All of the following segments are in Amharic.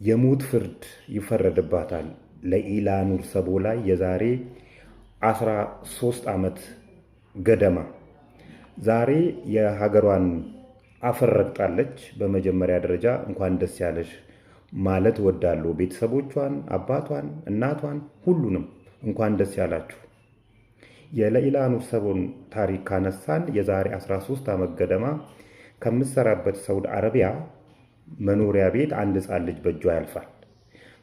የሞት ፍርድ ይፈረድባታል ለኢላ ኑር ሰቦ ላይ የዛሬ 13 ዓመት ገደማ። ዛሬ የሀገሯን አፈር ረግጣለች። በመጀመሪያ ደረጃ እንኳን ደስ ያለሽ ማለት እወዳለሁ። ቤተሰቦቿን፣ አባቷን፣ እናቷን ሁሉንም እንኳን ደስ ያላችሁ። የለኢላ ኑር ሰቦን ታሪክ ካነሳን የዛሬ 13 ዓመት ገደማ ከምትሰራበት ሳውዲ አረቢያ መኖሪያ ቤት አንድ ሕፃን ልጅ በእጇ ያልፋል።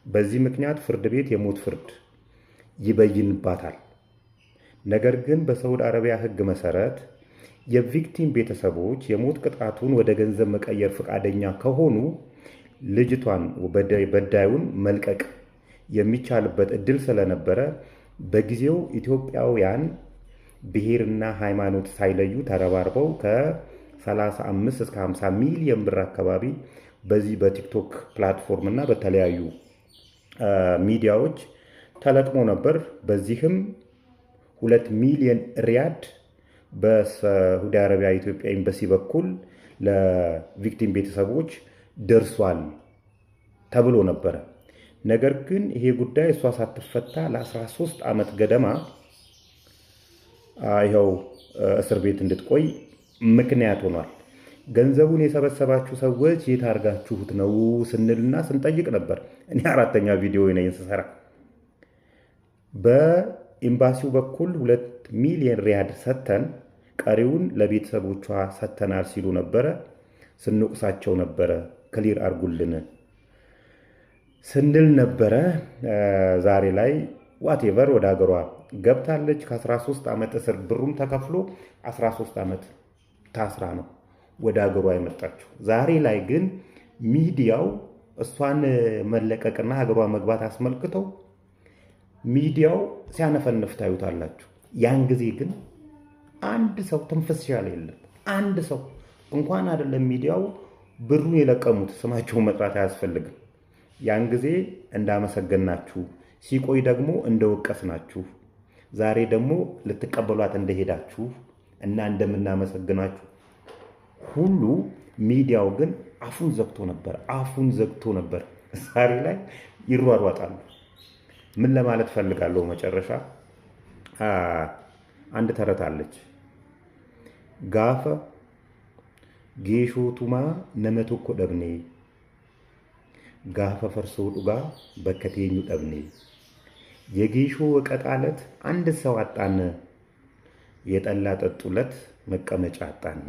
በዚህ ምክንያት ፍርድ ቤት የሞት ፍርድ ይበይንባታል። ነገር ግን በሳውዲ አረቢያ ሕግ መሰረት የ victim ቤተሰቦች የሞት ቅጣቱን ወደ ገንዘብ መቀየር ፈቃደኛ ከሆኑ ልጅቷን በዳዩን መልቀቅ የሚቻልበት እድል ስለነበረ በጊዜው ኢትዮጵያውያን ብሔርና ሃይማኖት ሳይለዩ ተረባርበው ከ35 እስከ 50 ሚሊዮን ብር አካባቢ በዚህ በቲክቶክ platform እና በተለያዩ ሚዲያዎች ተለቅሞ ነበር። በዚህም 2 ሚሊዮን ሪያድ በሳዑዲ አረቢያ ኢትዮጵያ ኤምባሲ በኩል ለ victim ቤተሰቦች ደርሷል ተብሎ ነበረ። ነገር ግን ይሄ ጉዳይ እሷ ሳትፈታ ለ13 ዓመት ገደማ ይኸው እስር ቤት እንድትቆይ ምክንያት ሆኗል። ገንዘቡን የሰበሰባችሁ ሰዎች የት አድርጋችሁት ነው ስንልና ስንጠይቅ ነበር። እኔ አራተኛ ቪዲዮ ነኝ ስሰራ። በኤምባሲው በኩል 2 ሚሊዮን ሪያድ ሰተን ቀሪውን ለቤተሰቦቿ ሰተናል ሲሉ ነበረ። ስንወቅሳቸው ነበረ። Clear አርጉልን ስንል ነበረ። ዛሬ ላይ whatever ወደ ሀገሯ ገብታለች። ከ13 ዓመት እስር ብሩም ተከፍሎ 13 ዓመት ታስራ ነው ወደ ሀገሯ የመጣችው። ዛሬ ላይ ግን ሚዲያው እሷን መለቀቅና ሀገሯ መግባት አስመልክተው ሚዲያው ሲያነፈንፍ ታዩታላችሁ። ያን ጊዜ ግን አንድ ሰው ትንፍስ ያለ የለም። አንድ ሰው እንኳን አይደለም ሚዲያው ብሩን የለቀሙት ስማቸውን መጥራት አያስፈልግም። ያን ጊዜ እንዳመሰገናችሁ፣ ሲቆይ ደግሞ እንደወቀስናችሁ፣ ዛሬ ደግሞ ልትቀበሏት እንደሄዳችሁ እና እንደምናመሰግናችሁ ሁሉ ሚዲያው ግን አፉን ዘግቶ ነበር። አፉን ዘግቶ ነበር። ዛሬ ላይ ይሯሯጣሉ። ምን ለማለት ፈልጋለሁ? መጨረሻ አንድ ተረት አለች። Gaafa geeshoo tumaa nama tokko dhabne, gaafa farsoo dhugaa bakka teenyu dhabne። የጌሾ ወቀጣ ዕለት አንድ ሰው አጣን፣ የጠላ ጠጡለት መቀመጫ አጣን።